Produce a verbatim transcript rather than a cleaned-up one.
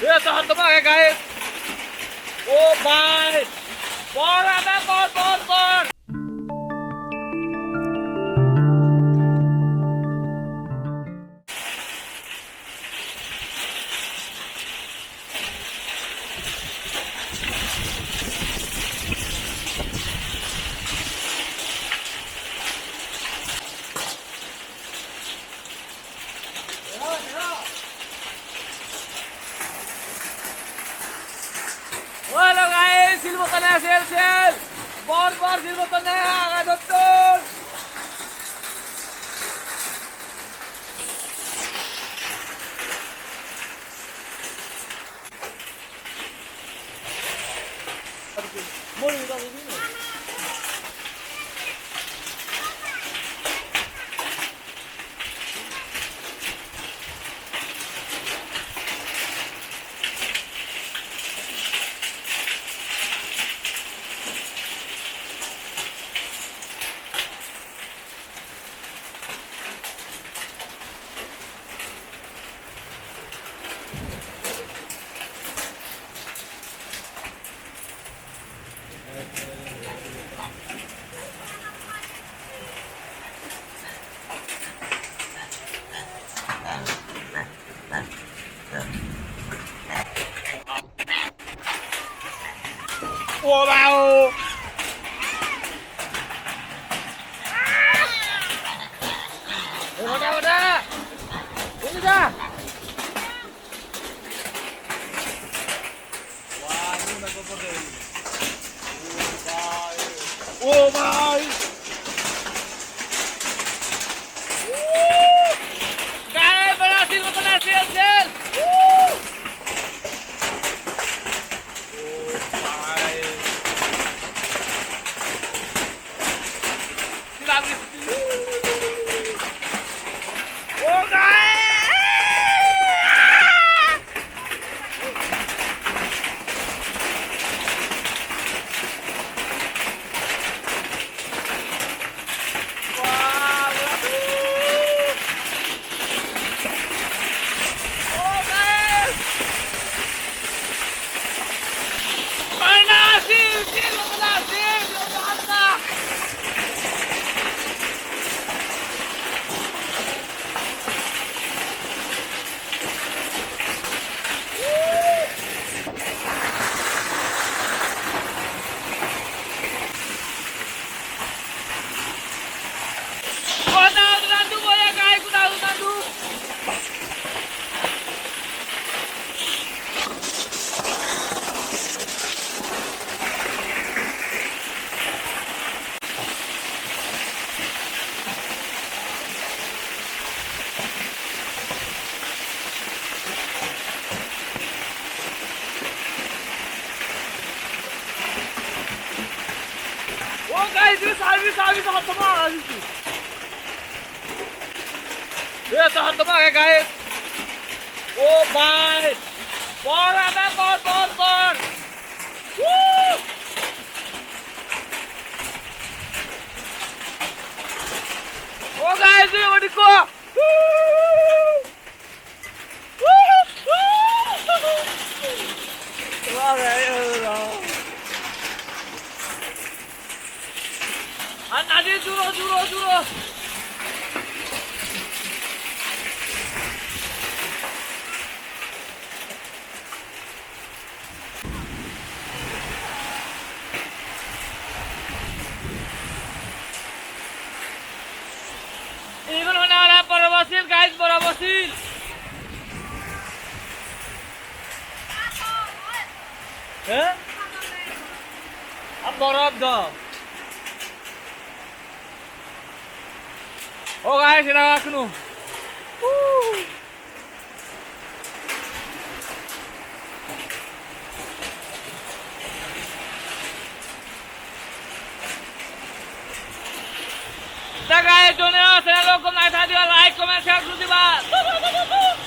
Ei, to hotto mage, guys. O bhai. Bor age, bor, bor, bor. Hello guys, silpottane sel sel. Bor bor silpottane aga dotton. O bhai o. Ei, hoda, hoda. Ei, hoda. O bhai. Guys, bada sil, bada sil, sil. O guys, this service, service, hotto mage, guys. Ei, to hotto mage, guys. O bhai. Bor age, bor, bor, bor. Woo! O guys, oi dikko. Woo! Ar nadi juro, juro, juro. Igun honna honna borof sil, guys, borof sil. He? Ar borof do. O guys, era ekhono. Woo! Te guys, jone o channel-ot gom lage thai diba, like, comment, share guri diba.